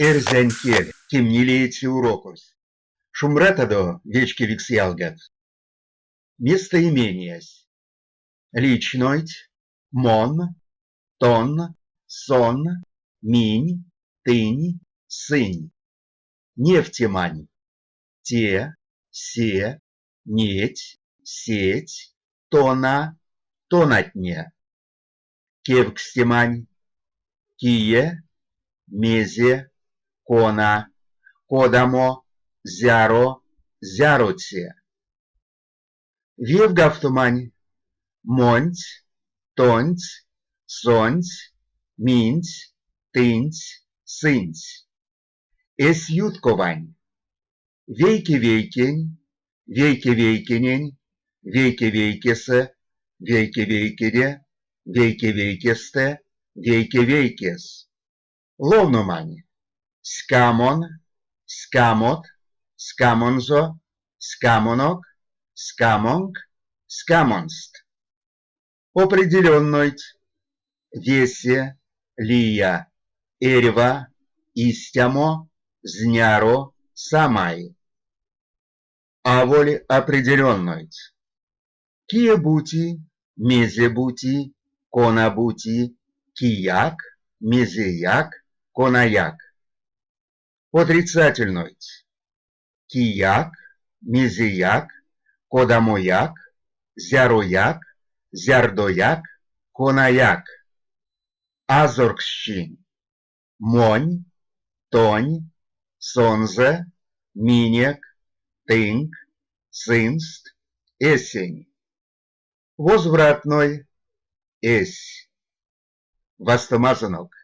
Эрзянь кель, кемнилееце урокось. Шумбратадо, вечкевикс ялгат! Местоимениясь. Личнойть, мон, тон, сон, минь, тынь, сынь. Невтемань. Те, се, неть, сеть, тона, тонатне. Кевкстемань. Кие, мезе, кона, кодамо, зяро, зяроце. Виевгавтомань. Монсь, тонсь, сонсь, минсь, тынсь, сынсь. Эсь ютковань. Вейке-вейкень, вейке-вейкенень, вейке-вейкесэ, вейке-вейкеде, вейке-вейкестэ, вейке-вейкес. Ловномань. Ськамон, ськамот, ськамонзо, ськамонок, ськамонк, ськамонст. Определеннойть. Весе, лия, эрьва, истямо, зняро, самай. Аволь определеннойть. Кие-бути, мезе-бути, кона-бути, кияк, мезеяк, конаяк. Отрицательнойть. Кияк, мезеяк, кодамояк, зярояк, зярдояк, конаяк. Азорксчинь. Монь, тонь, сонзэ, минек, тынк, сынст, эсень. Возвратной. Эсь. Вастомазонок.